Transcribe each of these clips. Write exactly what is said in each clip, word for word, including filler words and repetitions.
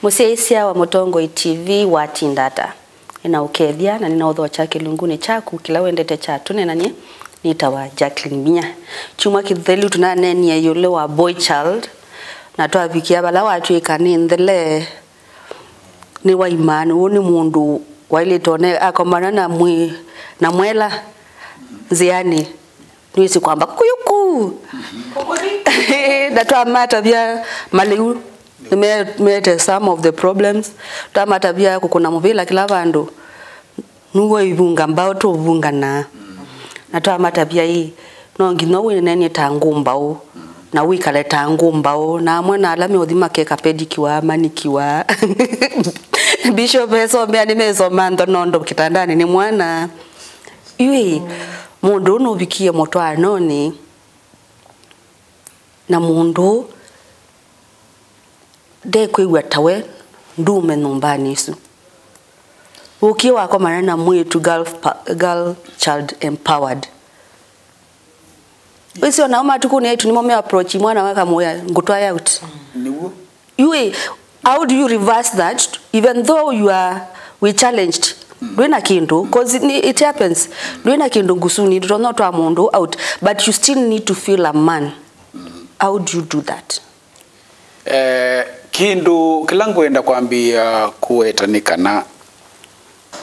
Mũsyaĩĩsya wa Mũtongoi T V watinda ata? Nĩnaũkethya na nĩnaũthokya kĩlungunĩ kyaku kĩla wendete kya Tũneenany'e. Nĩtawa Jacqueline Minya. Kyumwa kĩthelu tũnaneenie ĩũlũ wa boy child, na twavikĩa vala watw'ĩka nĩ nthele, nĩwaimaa, ũũ nĩ mũndũ waĩlĩte one akomana na mwĩ, na mwela nzĩanĩ, nĩwĩsĩ kwamba kũyũkũ. Na twamatavya malĩu, nĩmeete some of the problems. Twamatavya kũkũna mũvĩla kĩla vandũ, nũw'o ivunga mbaũ tũvunganaa. Na twamatavya ĩ, no nginya wĩneenye ta ngũmbaũ, na wĩkale ta ngũmbaũ, na amwe na ala meũthi makeka pedicure, manicure. Bishop esomea nĩmesoma ntho nondũ kĩtandanĩ nĩ mwana. Yu ĩ, mũndũ ũũ nũvikie mũtwaanonĩ na mũndũ ũũ ndekwĩw'a ta we ndũũme nyũmbanĩ ĩsu. Ũkie wakomana na mwĩĩtu girl, pa- girl child empowered. Wĩsĩ ona matukũnĩ aitũ nĩmo me approach mwana wakamũya ngũtwae out. Nĩw'o. Yu ĩ, how do you reverse that even though you are, we challenged? Ndwĩ na kĩndũ, 'cause ni- it happens. Ndwĩ na kĩndũ ngusuni, ndũtonya ũtwaa mũndũ out, but you still need to feel a man. How do you do that? Eh, kĩndũ kĩla ngwenda kwambĩĩa kũweta nĩ kana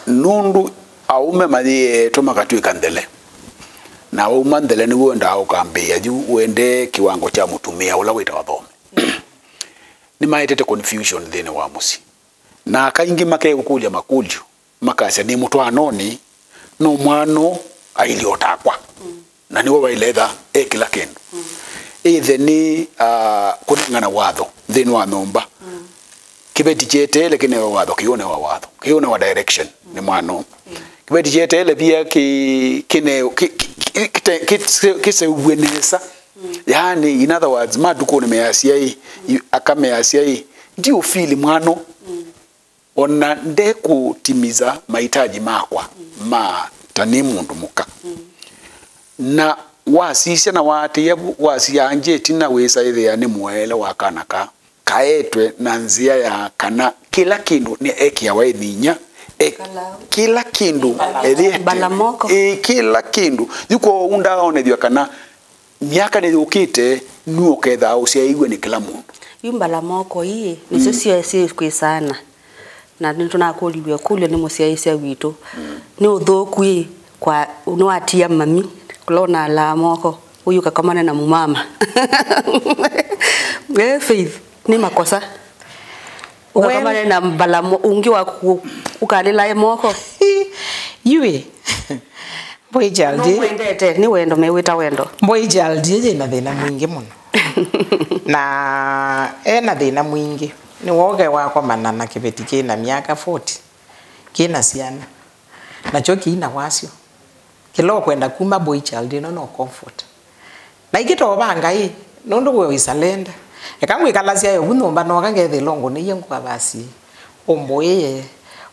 nũndũ aũme mayĩetwe makatw'ĩka nthele, na wauma nthele nĩw'o wendaa ũkambĩĩa yu ũendee kĩwango kya mũtumĩa ũla wĩtawa thome. Nĩmaetete confusion nthĩnĩ wa mũsyĩ, na aka aingĩ makekũkũlya makũlyo makasya, nĩ mũtwaanonĩ, no mwana ũũ ailyĩ o takwa. Na nĩwe waĩle etha e kĩla kĩndũ. Either nĩ, ah, kũnengana watho nthĩnĩ wa nyũmba. Kĩveti kyeteele kĩnewe watho, kĩũnewa watho, kĩũnewa direction nĩ mwana ũũ. Kĩveti kyeteele pia kĩ- kĩne- kĩ- kĩ- kĩ- kĩte- kĩse- kĩseũvw'e nesa. Yaani, in other words, matukũnĩ measya ĩ, aka measya ĩ, ndiũfili mwana ũũ. Ona ndekũtimiza mahitaji makwa ma ta nĩ mũndũ mũka. Na wasisya na waatĩĩa vu, wasya ngyĩ ĩtina wĩsa ĩthĩa nĩ mũele wa kana ka kaetwe na nzĩa ya kana kĩla kĩndũ nĩ ekĩawa ĩ nyinya, e- Kala- kĩla kĩndũ Mbala- ethĩete- Mbala moko. Ĩ, kĩla kĩndũ. Yu kwoou ndaonethw'a kana myaka nĩyũkĩte, nũkethaa ũsyaĩiw'e nĩ kĩla mũndũ. Yu mbala moko ii nĩsyo syĩ kwĩsaana. Na nĩtũnakũlilw'e kũlyo nĩ mũsyaĩĩsya witũ, nĩ ũthũku ĩ kwa nĩwatia mami kũla ũnalaa moko ũyũ ũkakomana na mũmama? Eh, Faith, nĩ makosa. Well, ũkakomane na mbala mo- ũngĩ wa kũ- ũkalĩlae moko. Yu ĩ, boy child ĩ- Nũmwendete, nĩ wendo mewĩta wendo. Boy child ĩ yĩna thĩna mwingĩ mũno. Na ena thĩna mwingĩ. Nĩwoke wakomana na kĩveti kĩna myaka forty, kĩna syana. Nakyo kĩina wasyo. Kĩla ũkwenda kuma boy child ĩno no comfort. Na ikĩtovanga ĩ, nũndũ we wĩsalenda. Eka ngwĩkalasya yo vu nyũmba noka ngethĩla ũngũnĩie ngũa vasi. Ũmbũĩe,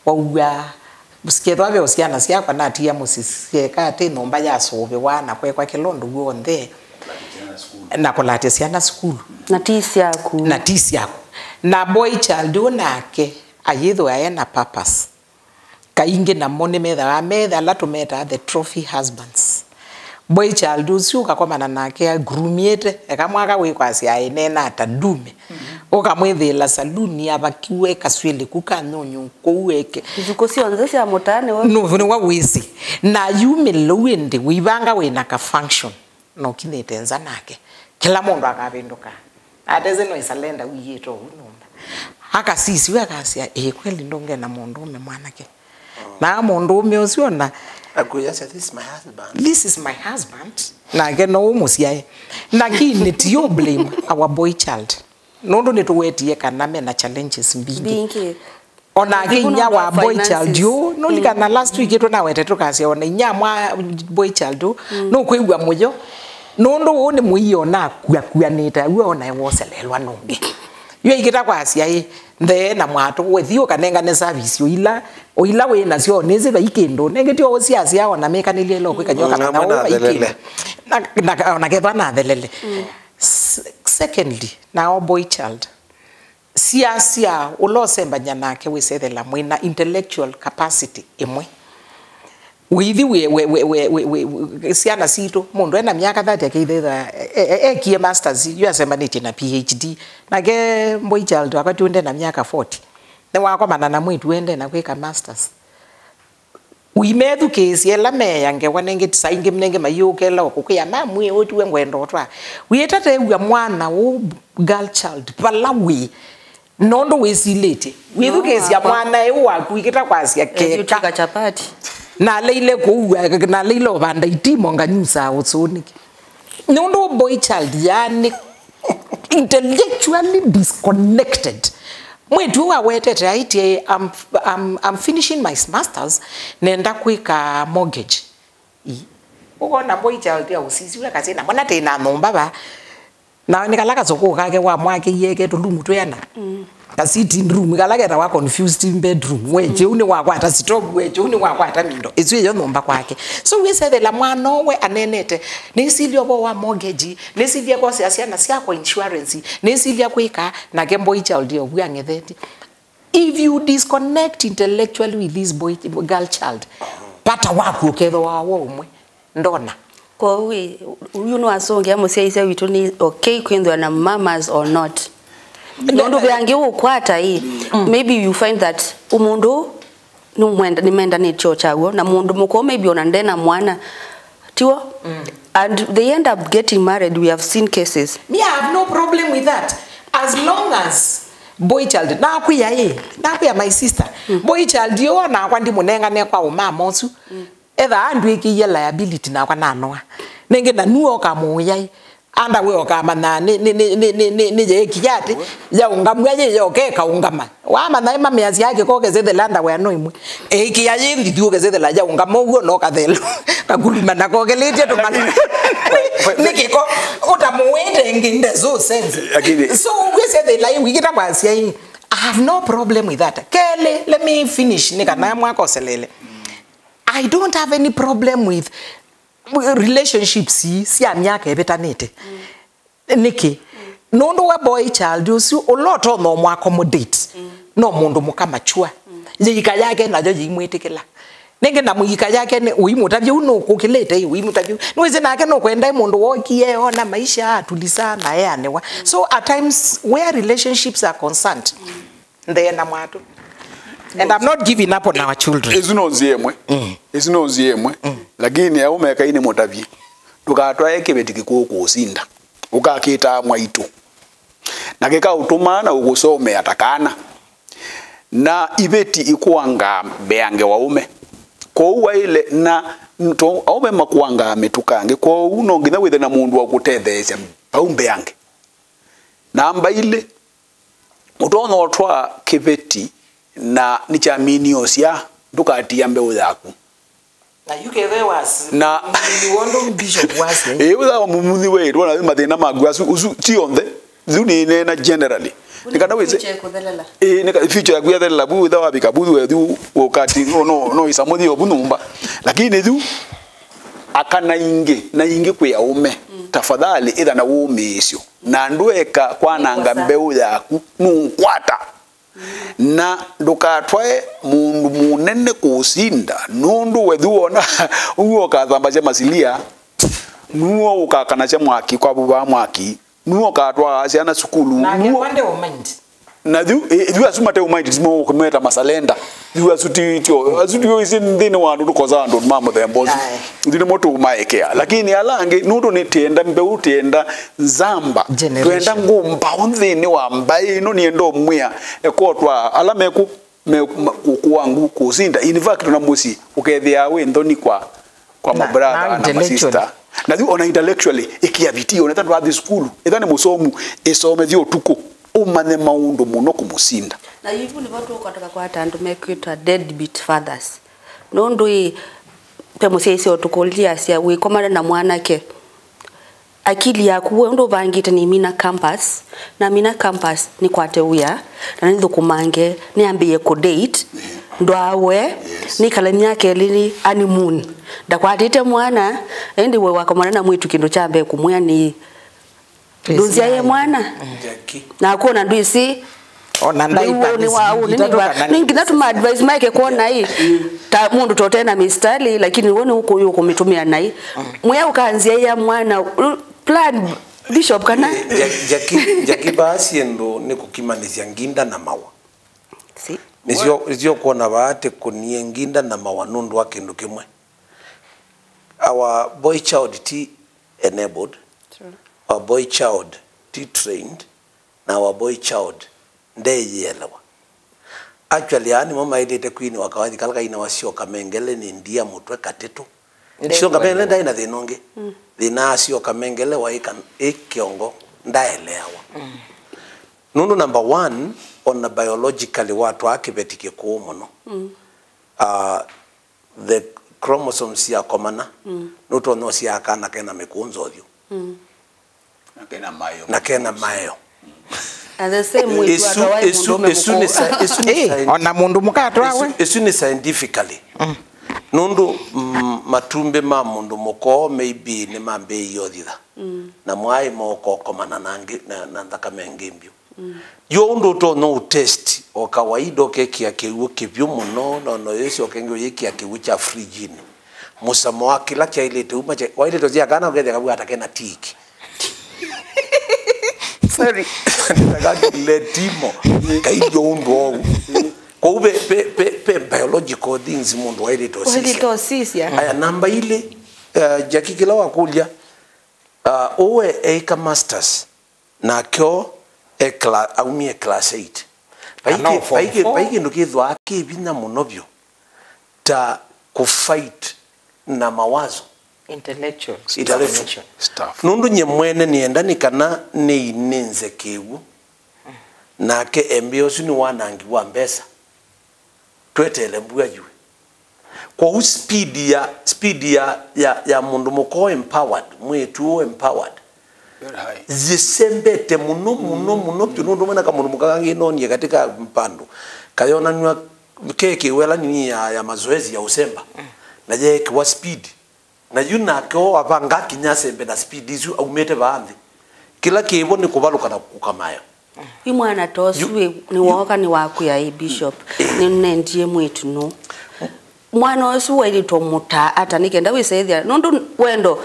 waua, sikethwa ve syana syakwa natia mũsyĩ syeka atĩ nyũmba yasũvĩwa na kwekwa kĩla ũndũ w'onthe. Na kũlatya syana sukulu. Na ti syaku. Na ti syaku. Na boy child ũnake ayĩthwa ena purpose. Kaingĩ namo nĩmethawa methe ala tũmetaa the trophy husbands. Boy child ũsu ũkakomana nake agrumiĩte, eka mwaka wĩkwasya aĩneena ata ndume. Ũkamwĩthĩĩla saluni avakiwe kaswĩlĩ ku ka nyũnyũ kũu eke. Ithukũ syonthe sya mũtaanĩ wa nũvũ nĩwa wĩsĩ. Na yumĩlĩlou ĩndĩ wĩivanga wĩna ka function. Na ũkinyĩte nza nake, kĩla mũndũ akavĩndũka. Atesĩ no ĩsalenda ũiĩte ũu nyũmba. Akasisiwe akasya, ĩĩ kweli ndũngena mũndũũme mwanake. Na mũndũũme ũsu ona akwĩasya, "This is my husband." This is my husband. Nake no ũmũsyae. Lakini ti ũ blame our boy child. Nũndũ nĩtũwetie kana mena challenges mbingĩ. Mbingĩ. Ona ake inya wa boy child yu, nũlikana last week ĩtũ nawete tũkasya ona inya mwa boy child yu, nũkwĩw'a mũyo. Nũndũ ũũ nĩ mũio na akuakuanĩte, aw'a ona ewoselelwa nũngĩ. Yu aikĩta kwasya ĩ, nthee na mwatũ, wethi ũkanengane service ũila, ũila wĩ nasyo, nĩsĩ vai kĩndũ, nengĩ ti ũsiasya ona mĩkanĩlye ĩla ũkwĩka nyoka kana ũũ vai kĩndũ. Na, na, ona kethwa nathelele. S- secondly, nao boy child. Siasya ũla ũsembany'a nake wĩsethela mwĩ na intellectual capacity ĩmwe. Wĩithi wĩ, wĩ, wĩ, wĩ, wĩ, wĩ, wĩ, syana sitũ, mũndũ ena myaka thirty akeithĩtha e- e- ekie masters, yu asembanĩtye na P H D. Nake boy child wakwa tiũnde na myaka forty, nĩwakomana na mwĩtu wende na kwĩka masters. Ũimethukĩĩsya ĩla meea ngewa nengĩ, saa ingĩ nengĩ mayũkela o kũkwĩa, "Mamu ĩ, ũtiwe ngwenda ũtwa." Wĩtateew'a mwana ũũ, girl child, vala wĩ, nũndũ wĩsilĩtye. Wĩthukĩĩsya mwana ĩũ waku ikĩta kwasya, "Keka." Chapati. Naleile kũua, naleile ũvanda itimo nganyusaa ũsũnĩke. Nũndũ boy child yani intellectually disconnected. Mwĩtu ũũ awetete aĩtye, "I'm, I'm, I'm finishing my masters, nenda kwĩka mortgage." Ii. Ũkona boy child ya ũsisi ũla kasĩ na mwana tena nyũmba va. Na nĩ kala kasũkũ kake wamwakĩie ke tũlumu twĩana. Mm. Ka sitting room, kala ketawa confused bedroom. We, kĩu nĩ wakwata stove, we, kĩu nĩ wakwata mindo. Ĩsu ĩyo nyũmba kwake. So, wĩsethela mwana ũũ we anenete, nĩsilya ũvoo wa mortgage, nĩsilya kosea syana syakwa insurance, nĩsilya kwĩka, nake boy child yo vw'ang'etheti. If you disconnect intellectually with this boy, girl child, vata waku ũkethĩwa wo ũmwe. Ndona. Kwoou ĩ, ũyũ nĩwasũngĩa mũsyaĩĩsya witũ nĩ okay kwĩnthĩwa na mamas or not. Nũndũ ve angĩ ũkwata ĩ, maybe you find that mũndũ nĩmwenda, nĩmendanĩtye o kyaw'o na mũndũ mũkũũ, maybe ona ndena mwana. Tiw'o? And they end up getting married, we have seen cases. Me, I have no problem with that. As long as boy child, nakwĩa ĩ, nakwĩa my sister, boy child yo nakwa ndimũnengane kwa ũmama ũsu. Etha andwĩkĩie liability nakwa nanoa. Nĩngĩ na nuo ũkamũũya ĩ. Anda we ũkamanya nĩ, nĩ, nĩ, nĩ, nĩ, nĩ, nĩ yeekia atĩ, yaũngamw'a yĩ yoka ĩkaũngama. Wamanya ĩ mamĩasya kĩko ũkesethela anda we no imwe. Ĩkĩa yĩ ndithi ũkesethela yaũngama ũguo no kathelo. Kakuluma na kokelĩtye tũmana. Nĩ kĩko ũtamũĩte ĩngĩ ndezo sense. Lakini so ũkwĩsethela ĩ wĩkĩta kwasya ĩ. I have no problem with that. Kelĩ, let me finish nĩ kana mwakoselele. I don't have any problem with relationships sya myaka ĩvĩtanĩte. Nĩkĩ? Nũndũ wa boy child ũsu, ũla ũtonya ũmũ accommodate, no mũndũ mũka mature. Yĩika yake nayo yĩimwĩtĩkĩla. Nĩngĩ na mũika yake nĩ ũimũtavya ũu nũkũkĩlĩte, ũimũtavya ũu. Nĩwĩsĩ nake nũkwenda mũndũ wokie, ona maisha atulisa na eanĩwa. So at times where relationships are concerned, nthee na mwatũ. And I'm not giving up on our children. Ĩsu no nzĩa ĩmwe. Ĩsu no nzĩa ĩmwe. Lakini aũme ekai nĩmũtavye. Ndũkatwae kĩveti kĩkũũ kũũsinda. Ũkakĩtaa mwaitũ. Na kĩkaũtũmaa na ũkũsomea ta kana. Na iveti ikũangaa mbeange wa aũme. Kwoou waĩle na to aũme makũangaa mĩtuka angĩ. Kwoou no nginya wĩthe na mũndũ wa kũtetheesya vau mbeange. Namba ilĩ, ũtonya ũtwaa kĩveti na nĩkyaminie ũsyaa, ndũkatia mbeũ yaku. Na yu kethĩwa s- Na mũmũnyi wondũ Bishop wasya. Ĩĩ, wĩthawa mũmũnyi weĩtwa na mathĩna maku asu, ũsu ti onthe. Yu nĩneena generally. Nĩ kana wĩsĩ. Future ĩkũthelela. Ĩĩ, nĩ ka- future yaku yathelela, vu wĩtha wavika, vu wethu ũkati, no, no, no ĩsamũthi ovu nyũmba. Lakini yu, aka na ingĩ, na ingĩ kwĩ aũme, tafadhali ĩtha na wũmĩĩsyo. Na ndweka kwananga mbeũ yaku, nũkwata. Na ndũkatwae mũndũ mũnene kũũsinda, nũndũ wethu wona ũguo ũkathambasya masilia, nũo ũkakanasya mwaki kwa vuvaa mwaki, nũo ũkatwaa syana sukulu, nake nũo kwande ũmaindi. Na yu, ĩ- yu asu mate ũmaindi timo kũmeta masalenda. Yu asu ti tio, asu ti isi nthĩnĩ wa andũ tũkosa andũ ma mũthemba ũsu. Aye. Yu nĩmo tũmaekea. Lakini ala angĩ, nũndũ nĩ tienda mbeũ, tienda nzamba. Generation. Twenda ngũmbaũ nthĩnĩ wa mbaĩ ĩno, nĩenda ũmwĩa, ekotwa ala meku, me, ma- kũ- kũangu, kũsinda. In fact, na mũsyĩ, ũkethĩaa wĩ nthoni kwa, kwa na- mabrother na na intellectually. Masista. Na yu ona intellectually, ĩkĩa vitii, ona ĩtha ndwathi sukulu, ĩtha nĩ mũsomu, ĩsomethye ũtukũ, ũmanye maũndũ mũno kũmũsinda. Na yu vu nĩvo tũkwata kwata andũ mekwĩtwa deadbeat fathers. Nũndũ ĩ, ve mũsyaĩĩsya ũtũkũlilye asya, wĩkomana na mwanake, akili yaku we ũndũ ũvangĩte nĩmina campus, namina campus nĩkwate wĩa, na nĩthũkũmange, nĩambĩĩe kũdate, ndwawe, nĩkale myaka ĩlĩ nĩ honeymoon. Ndakwatĩte mwana, ĩndĩ we wakomana na mwĩtu kĩndũ kya mbee kũmwĩa nĩ ndũnzyaĩe mwana. Jackie. Na kwona ndwĩsĩ Ona ndai nĩw'o nĩ wa ũ, nĩ nginya tũma advice maeke kwona ĩ, ta mũndũ totena mistari, lakini we nĩ ũkũyũ kũmĩtũmĩa naĩ. Mwĩa ũkanzia ya mwana, plan, Bishop, kana? Jaki, Jaki, vaa syĩndũ nĩ kũkimanĩsya nginda na mawa. Si. Nĩsyo, nĩsyo kuona vaa atĩ kũnie nginda na mawa nũndũ wa kĩndũ kĩmwe. Our boy child ti enabled. True. Our boy child ti trained. Na our boy child ndeyĩelewa. Actually, aa nĩmo maĩlĩte kwinĩwa kawathi kala kainawa Syoka Mengele nĩ ndia mũtwe katĩtũ. Syoka Mengele ndaĩ na thĩna ũngĩ. Thĩna wa Syoka Mengele waĩ kan-, ĩ kĩongo, ndaeleawa. Nũndũ number one, ona biologically watwaa kĩveti kĩkũũ mũno. Ah, the chromosomes syakomana, nũtonya ũsyaa kana kena mĩkũnza ũthyũ. Na kena mayo. Na kena mayo. And the same way Ĩsu, twatwawa ĩ ĩsu, mũndũme ĩsu nĩ mũkũũ. Sci-, ĩsu nĩ Eh, scientific. Ona mũndũ mũka atwawe. Ĩsu, ĩsu nĩ scientifically. Nũndũ, mm, matumbĩ ma mũndũ mũkoo maybe nĩmambĩĩie ũthitha. Na mwaĩ mokokomana na ngĩ-, na, na nthakame ngĩ mbyũ. Yo ũndũ ũtonya ũtest o kawaida ũkekĩa kĩw'ũ kĩvyũ mũno, no, no yĩsyoke ĩngĩ ũyĩkĩa kĩw'ũ kya fridge-inĩ. Mũsamo wa kĩla kyaĩlĩte uma kya-, waĩlĩte ũsya kana ũkethĩa kavwata kena tiki. Sorry. Ndakakile timo. Kailyo ũndũ ou. Kwoou ve, ve, ve, ve biological things mũndũ waĩlĩte ũsisya. Waĩlĩte ũsisya. Aya, namba ilĩ, uh, Jaki kĩla wakũlya, uh, ũwe eĩka masters. Nakyo e cla-, aumie class eight. Vai kĩ-, vai kĩ-, vai kĩndũ kĩthwaa kĩ vinya mũno vyũ ta kũfight na mawazo. Intellectual. Intellectual stuff. Nũndũ nyie mwene nĩenda nĩ kana nĩinĩnze kĩw'ũ. Nake embĩa ũsu nĩ wanangi wa mbesa. Tweteele mbua yue. Kwoou speed ya, speed ya, ya, ya mũndũ mũkoo empowered, mwĩĩtu ũũ empowered, very high, yĩsembete mũno, mũno, mũno vyũ, nũndũ mwena kamũndũ mũka kangĩ nonie katika mpando kayonanw'a ke kĩwela nini ya, ya mazoezi ya ũsemba, na yeekĩwa speed. Na yu nake o avanga akinya asembe na speed isu aumĩte vaa nthĩ. Kĩla kĩvo nĩ kũvalũka na kũkamayo. Yu mwana ta ũsu wĩ, nĩwooka nĩwakwĩa, "Ĩ Bishop, nĩnendie mwĩĩtu nũũ." Mwana ũsu waĩlĩtwe mũtaa ata nĩ kenda wĩsaĩthya? Nũndũ wendo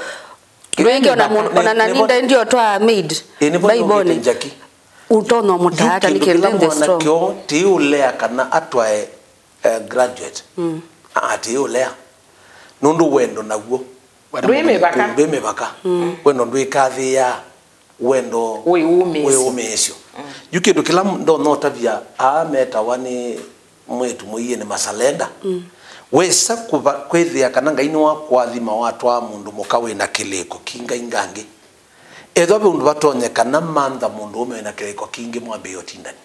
ndwĩke ona mũndũ, ona nĩ, nĩ, nĩ, nĩvo, nĩndendie ũtwaa maid. Ĩ, nĩvo Baibonĩ. Njũkĩte Jaki. Ũtonya mũtaa ata nĩ kenda ende strong? Yu kĩndũ kĩla mwanake o tĩũlea kana atwae eh, graduate. Mm. Ah, atĩ ũlea. Nũndũ wendo naw'o. Ndwĩ mĩvaka. Ndwĩ mĩvaka. Mm. Wendo ndwĩkathĩĩa. Wendo wĩũmĩĩsyo. Wĩũmĩĩsyo. Mm. Yu kĩndũ kĩla ndonya ũtavya aa metawa nĩ mwĩĩtu mũiĩ nĩ masalenda. Mm. Wesa kũva-, kwĩthĩa kana Ngai nĩwakũathima watwaa mũndũ mũka wĩ na kĩlĩko kingangangĩ. Ethĩwa ve ũndũ vatonyekana, mantha mũndũũme wĩ na kĩlĩko kingĩ mwambĩĩe ũtindani.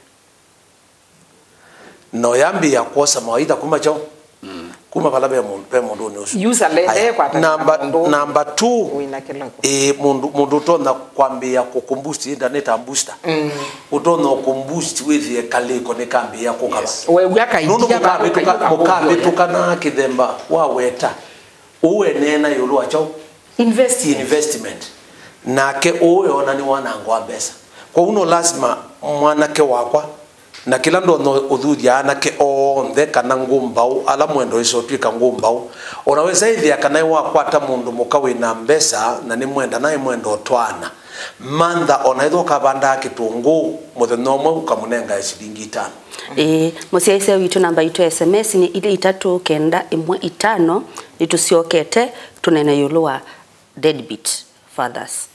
Na ũyambĩĩa kwosa mawaitha kuma kyaũ? Mm. Kuma vala ve mũndũ, ve mũndũnĩ ũsu. Yu salenda. Aya, ĩkwatana na namba, mũndũ namba two, wĩna kĩloko. Ĩĩ, mũndũ, mũndũ ũtonya kwambĩĩa kũkũmboost, ĩĩ, ndanĩta booster. Mm. Ũtonya ũkũmboost wĩthĩe kalĩko nĩkambĩĩa kũkava. Yes. Wew'a kaingia. Nũndũ mũkavĩtũka, mũkavĩtũka na kĩthemba wa weta. Ũũ eneena ĩũlũ wa kyaũ? Investment. Investment. Nake ũũ eona nĩ wanango wa mbesa. Kwoou no lasima mwanake wakwa, na kĩla ndonya ũthuthya anake onthe kana ngũmbaũ, ala mwenda ũisotw'ĩka ngũmbaũ, ona wesa ĩthĩa kana wakwata mũndũ mũka wĩ na mbesa na nĩ mwenda, naĩ mwenda ũtwaana. Mantha ona ĩthwa ũkavandaa kĩtũngũũ, mũthenya ũmwe ũkamũnengae silingi itano. Ĩĩ, mũsyaĩĩsya witũ, namba itũ ya S M S nĩ ilĩ itatũ kenda ĩmwe itano. Nĩtũsyokete tũneene ĩũlũ wa deadbeat fathers.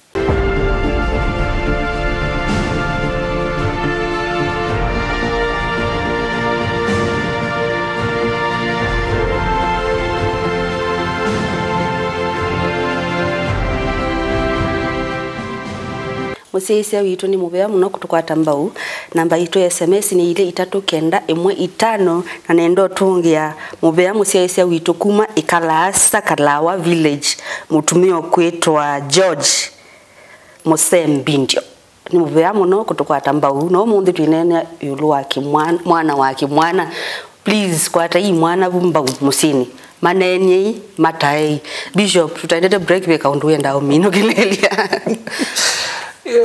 Mũsyaĩĩsya witũ, nĩ mũvea mũno kũtũkwata mbau. Namba yitũ ya S M S nĩ ilĩ itatũ kenda ĩmwe itano, na nenda ũtũngĩa mũvea mũsyaĩĩsya witũ kuma Ĩkalaasa, Kalawa Village, mũtumĩa ũkwĩtwa George Mũsembindyo. Nĩ mũvea mũno kũtũkwata mbau, na ũmũnthĩ twĩneenea ĩũlũ wa kĩmwana, mwana wa kĩmwana. Please, kwatai mwana vu mbau mũsyĩnĩ. Maneeniei, mataei. Bishop, tũtaendete break, ve kaũndũ wendaa ũminũkĩlĩlya?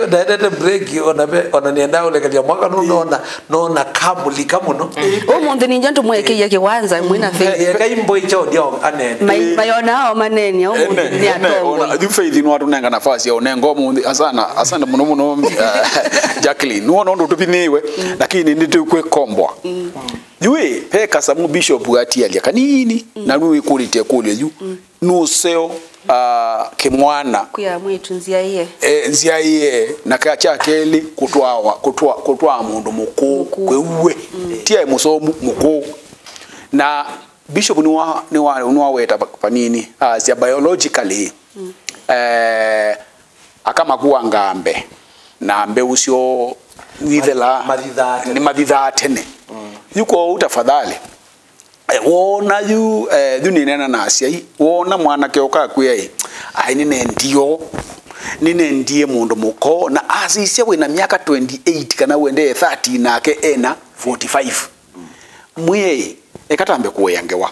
Ndaendete break, ona ve, ona nĩendaa ũlekelya mwaka nũ, nona, nona kamũlika mũno. Ũmũnthĩ ningĩ ndũmwekĩie kĩwanza mwĩ na faith. Eka imbo icha ũndia anene. Mai-, mayona ao manenia ũmũnthĩ nĩ atongoi. Ona yu Faith nĩwatũnenga nafasi ya ũnenga ũmũnthĩ. Asana, asante mũno mũno, uh, Jacqueline. Nĩwona ũndũ tũvinĩiwe, lakini nĩtũkwĩkomboa. Yui, pe kasamũ Bishop atialya kanini, na nĩwĩkũlĩtye kũlyo yu. Nũseo, ah, kĩmwana. Kwĩa mwĩĩtu nzyaĩe. E, nzyaĩe, na kya, kya kelĩ, kũtwawa, kũtwa-, kũtwaa mũndũ mũkũũ, mũkũũ, kwĩ uwe. Ti aĩ mũsomu, mũkũũ. Na Bishop nĩwa, nĩwa, nĩwaweta va-, vanini, asya biologically, eh, aka makua ngambe, na mbeũ syoo withela mathithaa tene. Nĩ mathithaa tene. Yu kwoou tafadhali, eh, woona yu, eh, yu nĩneena na asyai, woona mwanake ũkakwĩa ĩ, "Ai, nĩnendie, nĩnendie mũndũ mũkoo," na asisya wĩna myaka twenty-eight kana ũendee thirty nake ena forty-five. Mwĩe, eka tambe kũea ngewa.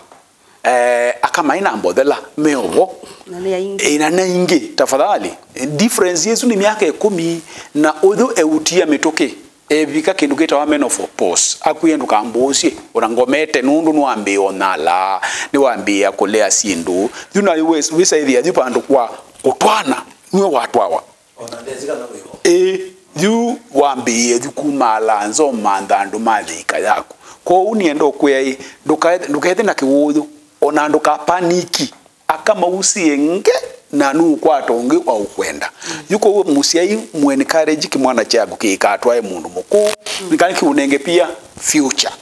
Eh, aka mai na mbothela me ovo. Na nĩ aingĩ. Eh, na nĩ aingĩ, tafadhali. Eh, difference yesu nĩ myaka ĩkũmi, na ũyũ eutia mĩtũkĩ. Evika kĩndũ kĩtawa menopause. Akwĩe ndũkambũũsye, ona ngomete nũndũ nĩwambĩĩa ũnyala, nĩwambĩĩa kũlea syĩndũ. Yu na wĩsaĩthĩa yu vandũ kwa kũtwana, nĩwe watwawa. Ona ndesĩ kana wĩho. Ĩĩ, yu wambĩĩe yu kumaala nza ũmantha andũ ma yĩika yaku. Kwoou nĩenda ũkwĩa ĩ, ndũkae-, ndũkethe na kĩwũyũ, ona ndũkapaniki. Aka mausie nge, na nũkwata ũngĩ wa ũkwenda. Yu kwoou mũsyai mũencourage kĩmwana kyaku kĩikatwae mũndũ mũkũũ, nĩ kana kĩũnenge pia future.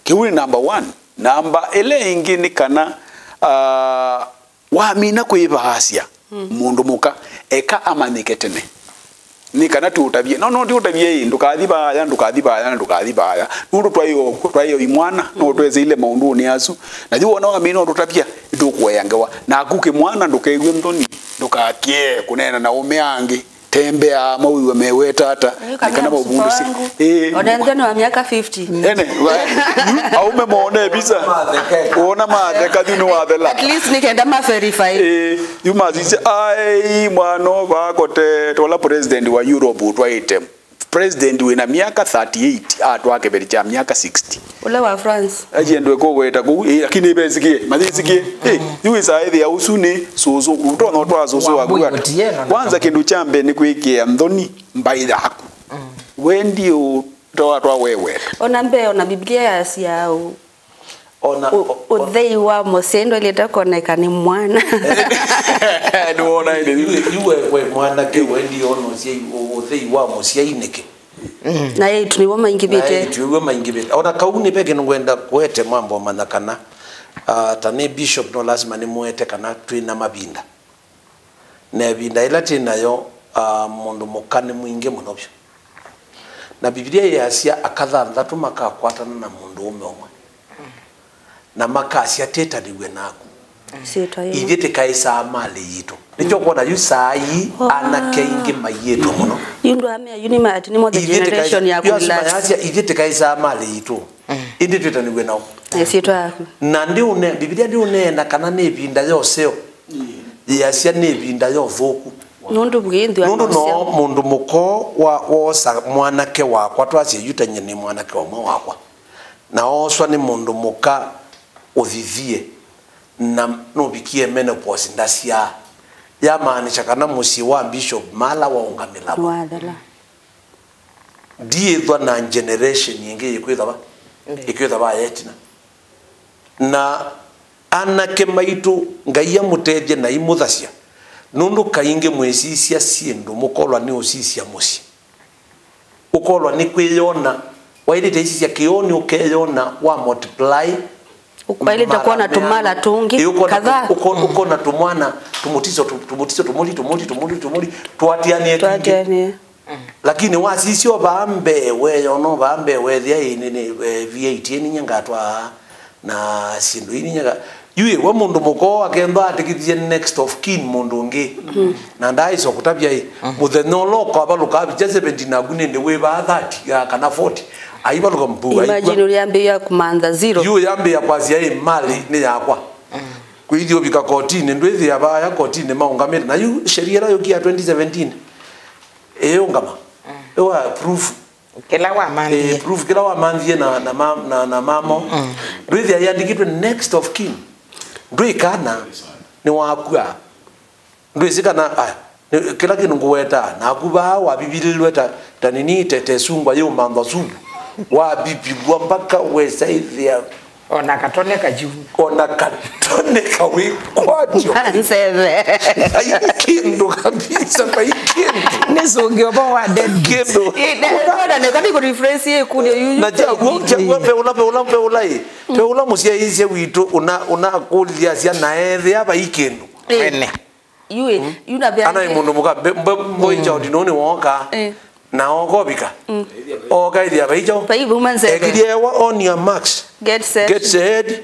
Kĩu nĩ number one. Namba ĩla ĩngĩ nĩ kana, ah, wamina kwĩvaasya mũndũ mũka, eka amanyĩke tene. Nĩ kana tũũtavye. No, no, ndiũtavye ĩ, ndũkathi vaaya, ndũkathi vaaya, na ndũkathi vaaya. Nũndũ twaĩ o kw'o, twaĩ o imwana, no tweseile maũndũnĩ asu. Na yu wona wamina ũtũtavya, nĩtũkũea ngewa. Naku kĩmwana ndũkew'e nthoni, ndũkakĩe kũneena na aũme angĩ. Tembea, mawĩw'a meweta ata, nĩ kana maũvundũsye. Ĩĩ. Ona nthĩnĩ wa myaka fifty. Ene, wa-, yu, aume mone visa. Wona matheka, yu nĩwathela. At least nĩ kenda ma verify. Ĩĩ, yu masisya, "Ai, mwana ũva akote, tola president wa Europe ũtwaĩte." President wĩna myaka thirty-eight, atwaa kĩveti kya myaka sixty. Ũla wa France. Aciendwe kũweta kũu, ĩĩ, lakini ĩvesikie, mathisikie. Ĩĩ, yu wĩsaa ĩthĩa ũsu nĩ sũsũ, ũtonya ũtwaa sũsũ waku. Kwanza kĩndũ kya mbee nĩ kwĩkĩa nthoni mbaĩ yaku. Wendi ũ-, ũtawatwa weweta. Ona mbee, ona Biblia yasya ũ-, ona ũ-, ũ-, ũthei wa mũsyai ndwaĩlĩte kwoneka nĩ mwana. Nĩwona ĩndĩ yu? Yu we, we mwanake wendi ona ũsyai, ũ-, ũthei wa mũsyai nĩkĩ? Na eĩtu nĩw'o maingĩvĩte. Na eĩtu nĩw'o maingĩvĩte. Ona kau nĩ ve kĩndũ ngwenda kũete mambo manya kana, ah, ta nĩ bishop no lasima nĩmũete kana twĩ na mavinda. Na ĩvinda ĩla twĩ nayo, ah, mũndũ mũka nĩ mwingĩ mũno vyũ. Na Biblia yĩasya aka thanthatũ makakwatana na mũndũ ũme ũmwe. Na makasya, "Twĩtanĩw'e naku." Syĩtwa yĩmwe. Ithyĩ tĩkaĩsaa malĩ yitũ. Nĩkyo kwona yu saa ii, oh, anake aingĩ maiĩtwe mũno. Yu ndwamea yu nĩmati nĩmo the generation ya kũrelax. Yu asya, "Ithyĩ tĩkaĩsaa malĩ yitũ. Ĩndĩ twĩtanĩw'e nao." Ĩ, syĩtwa yaku. Na ndiũne-, Biblia ndiũneena kana nĩ ĩvinda ya ũseo. Yĩasya nĩ ĩvinda ya ũthũku. Nũndũ bwĩthĩwa nũndũ no mũndũ mũkoo wa, wosa mwanake wakwa, twasye yu tanyie nĩ mwanake ũmwe wakwa. Na ooswa nĩ mũndũ mũka ũthithie, na nũvikie menopause ndasyaa. Yamaanisha kana mũsyĩ wa Bishop mala waũngamĩlawa. Wathela. Ndiĩthwa na generation ĩngĩ ĩkwĩthwa va, ĩkwĩthwa va yetina. Na anake maitũ, Ngai amũtethye na imũthasya, nũndũ kaingĩ mwĩsisya syĩndũ mũkolwa nĩ ũsisya mũsyĩ. Ũkolwa nĩ kwĩyona, waĩlĩte ĩsisya kĩoni ũkeyona wa multiply. Ũkwaĩlĩte kwona tũmala tũngĩ, ĩ, ũkona, kadhaa. Ũko-, ũkona tũmwana, tũmũtiso, tũ-, tũmũtiso, tũmũli, tũmũli, tũmũli, tũmũli, twatianĩe twingĩ. Twatianĩe. Lakini wasisya o vaa mbee, weyona o vaa mbee, wethĩa ĩ, nĩ, nĩ, eh, V eight ĩni nye ngatwaa, na syĩndũ ini nye nga-, yu ĩ, we mũndũ mũkoo akethwa atĩkĩthie next of kin mũndũ ũngĩ. Na ndaaĩsa kũtavya ĩ, mũthenya ũla ũkavalũka avikya seventy naku nĩndĩ wĩ vaa thirty ya kana forty, aivalũka mbu, aikua. Imagine ũyambĩĩa kũmantha zero. Yu yambĩĩa kwasya ĩ, malĩ nĩ yakwa. Kwĩthĩa ũvika kotinĩ, ndwĩthĩa vaaya kotinĩ maũngamĩte. Na yu sheria ĩla yũkie ya twenty seventeen, Ĩũngama. Ĩwa proof. Kĩla wamanthie. Eh, proof kĩla wamanthie na, na, ma- na, na mamo. Ndwĩthĩa yandĩkĩtwe next of kin. Ndwĩ kana nĩwakua. Ndwĩsĩ kana, aya, nĩ- kĩla kĩndũ ngũwetaa, naku vaa wavivililwe ta, ta nini, te, te sungwa yĩũmanthwa suvu. Wavivilwa mpaka wesa ĩthĩa. Ona katone kayu. Ona katone kawĩkwatyo. Nzeve. Vai kĩndũ kabisa, vai kĩndũ. Nĩ sũngĩo vo wa dead. Kĩndũ. Ĩ, ne- nona nĩ kani kũrephrase ĩkũlyo yu. Na kyaguo, kyaguo, peũla, peũla, peũla ĩ. Peũla mũsyaĩĩsya witũ, ũna, ũnakũlilya syana ethĩa vai kĩndũ. Ĩ. Wene. Yu ĩ, yu na vya- Ana mũndũ mũka, mbe- mbe- boy child nũnĩ woka. Eh. Na okovika. Oka ĩthĩa vaicho. Vai vuma nzeve. Ekithie ewa on your marks. Get set. Get set.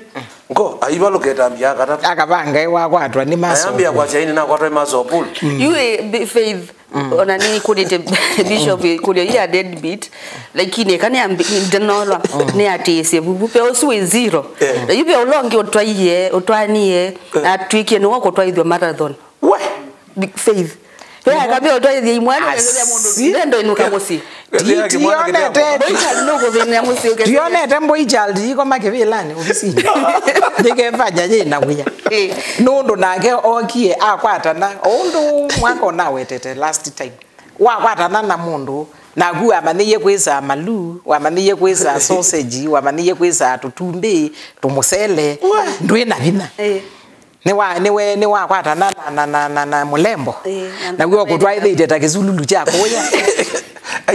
Ngo, aivalũketa mbia katatu. Akavanga ewa kwatwa nĩ maso. Ayambia kwa chaini na kwatwa maso pool. Yu ĩ, bi- Faith. Ona nĩ kũnĩte bishop kũlyo ya deadbeat. Lakini kana ndanolwa nĩ atĩĩsye vuvu pe ũsu wĩ zero. Eh. Na yu pe ũla ũngĩ ũtwaie, ũtwanie, na atwĩkie nĩwe ũkũtwaithwa marathon. We. Big Faith. He akambia ũtwaithie imwana, Asi. Nendo inuka mũsyĩ. Ti- tionete. Boyfriend nũkũthĩnĩa mũsyĩ ũkethĩa. Tionete boy child yikoma kĩvĩlanĩ ovisinĩ. Nĩkevanya yĩ na wĩa. Eh. Nũndũ nake okie akwatana, o ũndũ mwaka ũnawetete last time. Wakwatana na mũndũ, naku wamanyĩie kwĩsaa maluu, wamanyĩie kwĩsaa sausage, wamanyĩie kwĩsaa tũtumbĩ, tũmũsele, ndwĩ na vinya. Eh. Nĩwa- nĩwe- nĩwakwatana na, na, na, na, na mũlembo. Ĩĩ, na naw'o ũkũtwaĩthĩte ta kĩsululu kya kũya.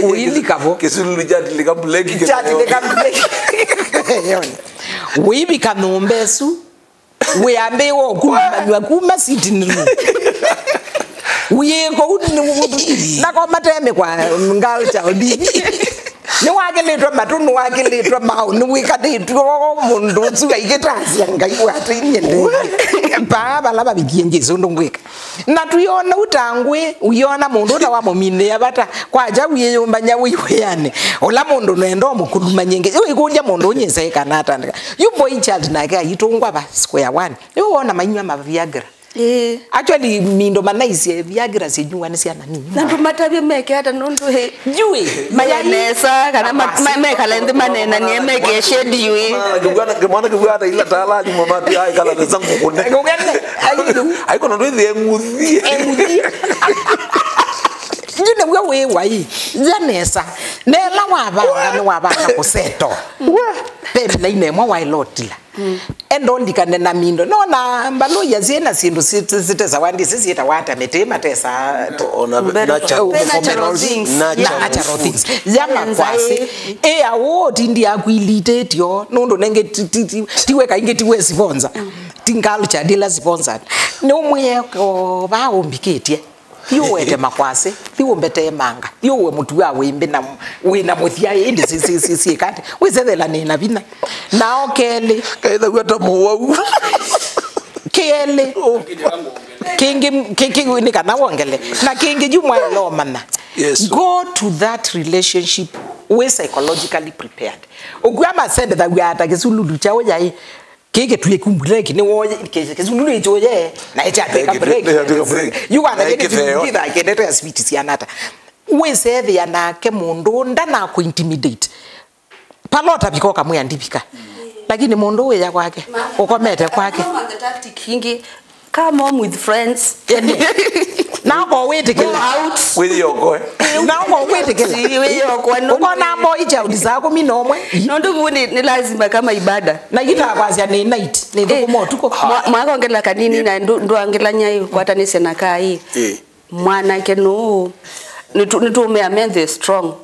Ũilika vo. Kĩsululu kyatilĩka mbuleki. Kyatilĩka mbuleki. Ũivika nyũmba ĩsu. Wĩambĩĩwa ũkumanywa kuma sitting room. Wĩĩ kũu nĩ- nako matemĩkwa girl child. Nĩwakĩlĩtwe matũ, nĩwakĩlĩtwe maũ, nĩwĩkatĩtwe mũndũ ũsu aikĩtasya Ngai watĩinyendee. Paa vala vavikie Jesu ndũngwĩka. Na twiona ũtangwĩ, ũyona mũndũ ũta wamũminĩa vata. Kwaja wĩyũmbany'a wĩwĩanĩ. Ũla mũndũ nenda ũmũkulumany'e Ngai. Wĩkũlya mũndũ ũnyĩse kana atandĩka. Yu boy child nake aitũngwa va square one. Yu wona mainywa ma Viagra. Ĩĩ. Actually, mindo manaisye Viagra sinyuwa nĩ syana nini. Na ndũmatavye meke ata nũndũ ĩ. Jui. Maye nesa, kana ma- ma- mekale nthĩ maneenanie, meke schedule. Mwana kĩw'ana ila tala alimwe matu aikala nesa ngũkũne. Ngũkũne. Aiko na ndwĩthĩe ng'uthi. Eng'uthi. Yu nĩw'o wĩ wai. Ya nesa. Nela wavanga nĩ wavanga kũseto. Pemla ine mwa wailotila. Enda ũlikane na mindo. Nona mbalũya syĩ na syĩndũ sit- sitesawa ndĩsĩ syĩtawa ata mĩtĩ matesa. Ona natural things. Natural things. Ya makwasĩ. Ĩ awo tindi yakwilitĩtyo nũndũ nenge ti- ti- ti- tiwe kaingĩ tiwe sponsor. Ti culture ndila sponsored. Nĩ ũmwĩe ko va ũmbikĩtye. Thiĩ ũwete makwasĩ, thiĩ ũmbetee manga, thiĩ ũwe mũtu wa wĩmbĩ na wĩ na mũthya ĩndĩ syĩkate. Wĩsethela nĩ na vinya. Nao kelĩ. Kaithaw'a ta mũwau. Kelĩ. Kĩngĩ kĩ- kĩ- nĩ kana wongele. Na kĩngĩ yu mwaĩlomana. Yes. Go to that relationship wĩ psychologically prepared. Ũkw'a masendethaw'a ata kĩsululu kya ũyaĩ. Kĩĩ kĩtuĩku mbuleki nĩ woye kĩsululu ĩtũye na ĩkyatwĩka break. Yu wana kĩndũ kĩthaa kĩendete ya switi sianata. Wĩsethĩa nake mũndũ ndanaku intimidate. Pala ũtavika ũkamwĩa ndivika. Lakini mũndũ wĩya kwake ũkomete kwake. Come on the tactic ingĩ. Come home with friends. Nako wĩtĩkĩla. Go out. Wĩyokoe. Nako wĩtĩkĩla. Wĩyokoe, no. Ũkona mbo icha uliza kumi na ũmwe. Nũndũ vu nĩ, nĩ lazima kama ibada. Na itakwasya nĩ night, nĩ thũkũma ũtukũ. Mwa- mwakongela kanini na ndũ- ndwangelanya ĩ kwatanĩsya na kaa ĩ. Ĩ. Mwanake nũũ? Nĩtũ- nĩtũmea men the strong.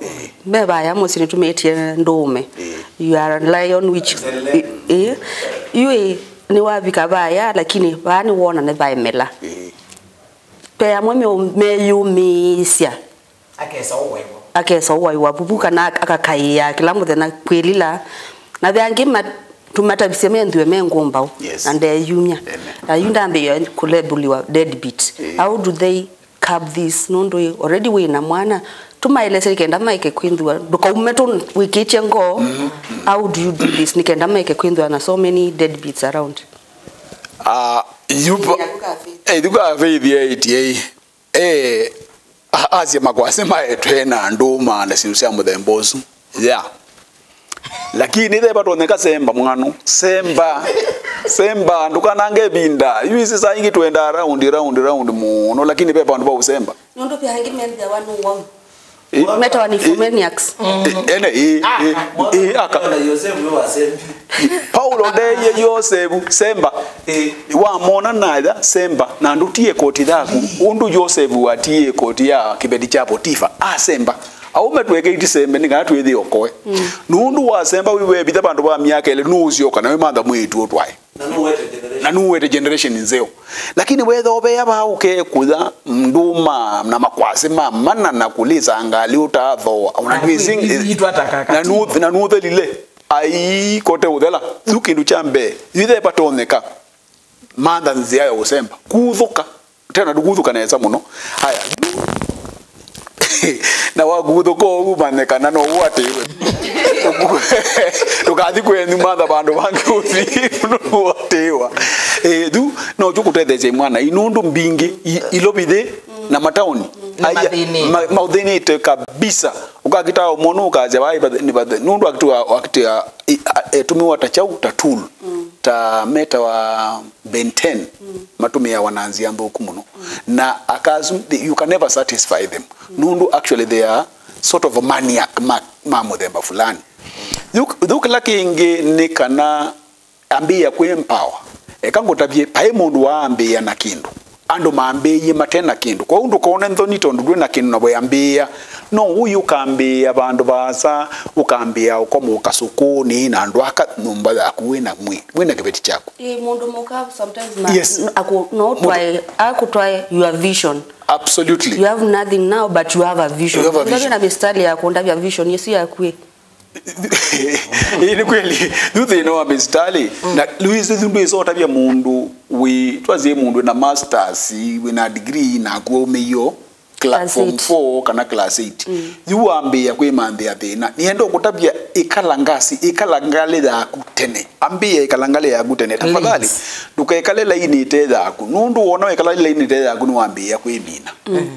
Me vaya mũsyĩ nĩtũmĩtie ndũũme. You are a lion which ĩ- ĩ- yu ĩ- nĩwavika vaya lakini vaa nĩwona nĩvaemela. Pe amwe meũ- meyũmĩĩsya. Akesa ũwaiwa. Akesa ũwaiwa vuvu kana ak- akakaĩa kĩla mũthenya kwĩlila. Na ve angĩ ma- tũmatavisye menthĩwe me ngũmbaũ. Yes. Na ndeyumya. Amen. Na yu ndambĩĩa kũlebũliwa deadbeat. How do they curb this? Nũndũ ĩ- already wĩ na mwana. Tũmaelesye kenda maeke kwĩnthĩwa. Ndũkaume tũ wĩkĩtye ngoo. How do you do this? Nĩ kenda maeke kwĩnthĩwa na so many deadbeats around. Ah, yupo. Ithuka Faith eighty-eight. Eh, A- asya makwasĩ maetwe na ndũma na syĩndũ sya mũthemba ũsu. Yeah. Lakini ĩthe vatonyeka semba mwana. Semba. Semba, ndũkanange ĩvinda. Yu isi saa ingĩ twendaa round, round, round mũno, lakini ve vandũ va ũsemba. Nũndũ ve angĩ menthĩawa nĩ wau. Ĩ? Metawa nymphomaniacs. Ĩ, ene, ĩ, ĩ, ĩ, aka. Na Yosefu nĩ wasembi. Paulo ndeeie Yosefu, semba. Ĩ. Wamona naya, semba, na ndũtie koti yaku. Ũndũ Yosefu watie koti ya kĩveti kya Potifa, asemba. Aũme tweke itisembe nĩ kana twĩthĩe okoe. Nũndũ wasemba wĩ wevitha vandũ va myaka ĩlĩ, nũũsyoka na wĩmantha mwĩĩtu ũtwae. Na nũwete generation. Na nũwete generation nzeo. Lakini wetha ũvea vaa ũkekũya ndũma na makwasĩ ma mana na kũlĩsa ngalĩ ũtathooa. Ona na ndwĩsĩ- kwĩ- itwa takaka na nũ- na nũthelile. Ai, kote ũthela. Yu kĩndũ kya mbee. Yu ĩthe vatonyeka. Mantha nzĩa ya ũsemba. Kuthũka. Tena ndũkuthũka nesa mũno. Haya. Na wakuthũka ũu manye kana no ũatĩwe. Ndũkathi kwenyu mantha vandũ vangĩ ũthi. Ũatĩwa. Eh, yu no kyo kũtetheesya mwana. Ĩ nũndũ mbingĩ i- ilovithĩ na mataoni. Nĩ mathĩnĩte. Ma- mathĩnĩte kabisa. Ũkakita ũmwe nũkasya vai nĩ vathe. Nũndũ akitiwa akitiwa ĩ- a- etũmĩwa ta chau, ta tool. Ta metawa Ben ten, matũmĩawa na nzĩa nthũku mũno. Na akasu, you can never satisfy them. Nũndũ actually they are sort of a maniac ma, ma mũthemba fulani. Yu kĩla kĩngĩ nĩ kana ambĩĩa kwĩ empower. Eka ngũtavye, paĩ mũndũ waambĩĩa na kĩndũ. Andũ mambĩĩie mate na kĩndũ. Kwoou ndũkone nthoni tondũ ndwĩ na kĩndũ na weambĩĩa. No ũi ũkambĩĩa vandũ vaasa, ũkambĩĩa ũkoma ũkasũkũnĩ na andũ aka nyũmba yaku wĩ na mwĩ, wĩ na kĩveti kyaku. Ĩ, mũndũ mũka sometimes ma- Yes. Aku- no ũtwae, akũtwae your vision. Absolutely. You have nothing now, but you have a vision. You have a vision. Na mistari ya kũndavya vision ĩsu yaku ĩ. Ĩĩ, nĩ kweli. Yu thĩna wa mĩsitalĩ. Na Luis, yu ndwĩsotavya mũndũ wĩ, twasie mũndũ wĩna masters, wĩna degree, na kuo ũmĩio cla- Class form eight. Four kana class eight. Yu wambĩĩa kwĩmanthĩa thĩna. Nĩenda ũkũtavya ĩkala ngasi, ĩkala ngalĩ yaku tene. Ambĩĩa ĩkala ngalĩ yaku tene. Tafadhali, ndũkekale lainĩ ĩte yaku. Nũndũ wona wekala lainĩ ĩte yaku nĩwambĩĩa kwĩmina.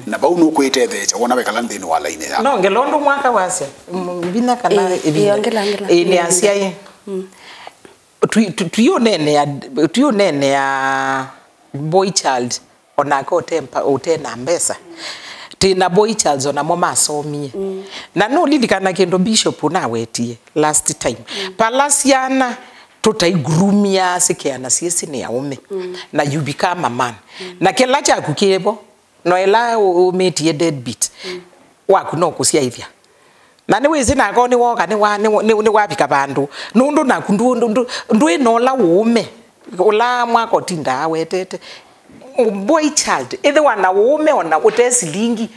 Na vau nũkwĩtetheesya wona wekala nthĩnĩ wa lainĩ yaku. No ngela ũndũ mwaka wasya, mm, vinya kana ĩvinda. Ĩĩ, ongela, ongela. Ĩĩ, nĩ asyaĩ. Twi- twi- twiũneenea, twiũneenea boy child, onake ũte mpa- ũte na mbesa. Twĩ na boy childs onamo masomie. Na nũlilikana kĩndũ Bishop ũnawetie last time. Pala syana tũtaigroomia sikeana syĩsĩ nĩ aũme. Na you become a man. Na kĩla kyaku kĩvo, no ĩla ũ- ũmĩtie deadbeat, waku no kũsyaĩthya. Na nĩwĩsĩ nako nĩwoka, nĩwa- nĩ- nĩ- nĩwavika vandũ. Nũndũ naku ndũ- ndũ- ndũ- ndwĩ na ũla ũũme, ũla mwaka ũtindaa wetete. Boy child, ĩthĩwa na ũũme ona ũte silingi,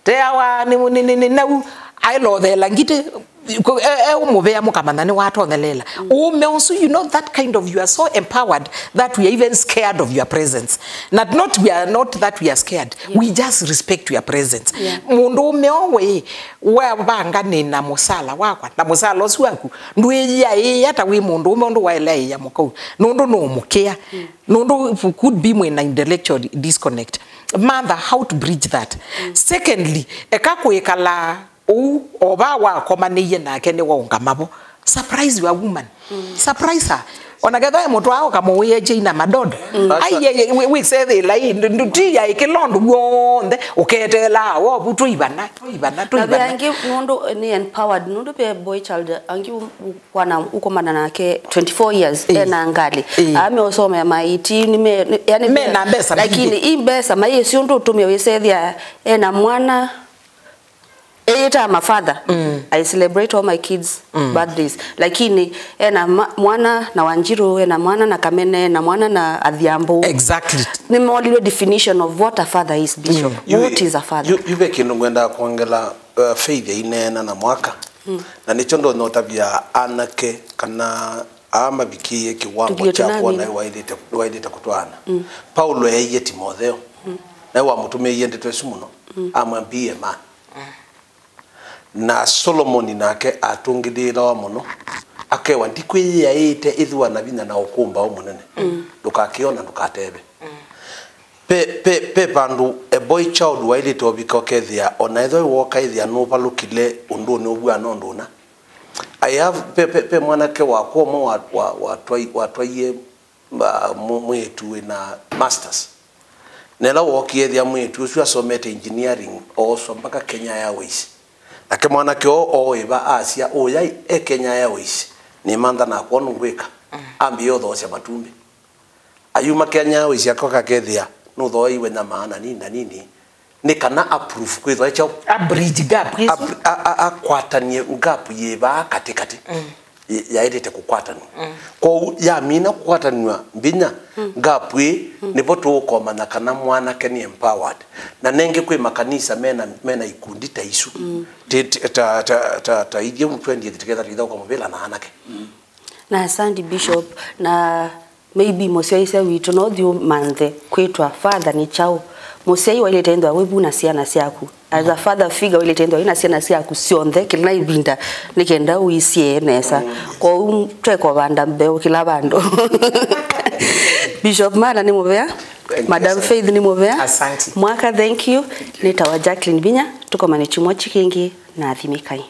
teawa nĩ- nĩ- nĩ- nĩ- nau aĩlotheela ngitĩ, e- e ũmũvea mũkamanya nĩwatonyeleela. Ũũme ũsu, you know, that kind of, you are so empowered that we are even scared of your presence. Not, not we are not that we are scared. We just respect your presence. Mũndũũme o we, wavanga nĩ na mũsala wakwa, na mũsala ũsu waku ndwĩyaĩĩa ta wĩ mũndũũme ũndũ waĩlaĩĩa mũkau, nũndũ nũũmũkĩa. Nũndũ could be mwĩna intellectual disconnect. Mantha how to bridge that. Secondly, eka kwĩkala ũu, o vaa wakomanĩie nake nĩwaũngamavo. Surprise your woman. Surprise her. Ona ketha e mũtwaa ũkamũwĩe Jane na madodo. Ai, ye- ye- wĩ- wĩsethĩla ĩ, ndu- ndu- ti ya ĩkĩla ũndũ w'onthe, ũketeelaa wovu, tũivana, tũivana, na ve tũivana. Angĩ nũndũ nĩ empowered, nũndũ ve boy child angĩ u- u- kwana ũkomana nake twenty-four years, ena ngalĩ. Ame ũsomea maiti, nĩ me- nĩ- yani mena mbesa lakini mbingĩ. I mbesa, maiĩsĩ ũndũ ũtũmĩa wĩsethĩa ena mwana. Ĩĩ, ta ma father, I celebrate all my kids' birthdays. Lakini ena ma- mwana na Wanjiru, ena mwana na Kamene, ena mwana na Adhiambo. Exactly. Nĩmolilwe definition of what a father is, Bishop. What is a father? Yu- yu ve kĩndũ ngwendaa kwongela, uh, Faith aineena na mwaka. Na nĩkyo ndonya ũtavya anake kana aa mavikĩie kĩwango kya kwona nĩwaĩlĩte nĩwaĩlĩte kũtwaana. Paulo eeie Timotheo, nawe wamũtũmĩie ndeto ĩsu mũno, amwambie man. Na Solomoni nake atũngĩlĩĩlawa mũno, akewa, ndikwĩyĩaĩte ĩthĩwa na vinya na ũkũmbaũ mũnene. Ndũkakĩona, ndũkateve. Pe, pe, pe vandũ a boy child waĩlĩte ũvika ũkethĩa, ona ethĩwa wooka ĩthĩa nũvalũkile ũndũnĩ ũvw'ana ũndũ ũna. I have, pe, pe, pe mwanake wakwa ũmwe wa, wa, watwai-, watwaie, ah, mũ-, mwĩĩtu wĩna masters. Na ĩla wookie ethĩa mwĩĩtu ũsu asomete engineering, ooswa mpaka Kenya Airways. Nake mwanake oo ooĩva asya, "Ũya e Kenya Airways, nĩmantha nakwa nũngwĩka." Ambĩĩa ũthoosya matumbĩ. Ayuma Kenya Airways akoka akethĩa nũthooeiwe nyamaa na nini na nini, nĩ kana a prove kwĩthwa e kyaũ? A bridge gap ĩsu. A-, a-, a-, akwatanie gap yĩ vaa katĩ katĩ. Mm. Y-, yaĩlĩte kũkwatanw'a. Mm. Kwoou yamina kũkwatanw'a vinya, mm, gap ĩĩ, mm, nĩvo tũũkomanya kana mwanake nĩ empowered. Na nengĩ kwĩ makanisa mena, mena ikundi ta isu. Mm. Ti-, ti-, ta, ta, ta, ta ithyĩ twendie tiketha tũitha kwa mũvĩla na anake. Mm. Na asante, Bishop, na maybe mũsyaĩĩsya witũ no thiĩ ũmanthe kwĩtwa father nĩ kyaũ. Mũsyai waĩlĩte ĩthwa wĩ vu na syana syaku. As a father figure, waĩlĩte ĩthwa wĩ na syana syaku syonthe kĩla ĩvinda, nĩ kenda ũisyĩe nesa. Kwoou tweka ũvanda mbeũ kĩla vandũ. Bishop Mala nĩ mũvea. Thank you, Madam sir. Faith nĩ mũvea. Asante. Mwaka, thank you. Nĩtawa Jacqueline Vinya. Tũkomane kyumwa kĩ kĩngĩ, na athimĩkai.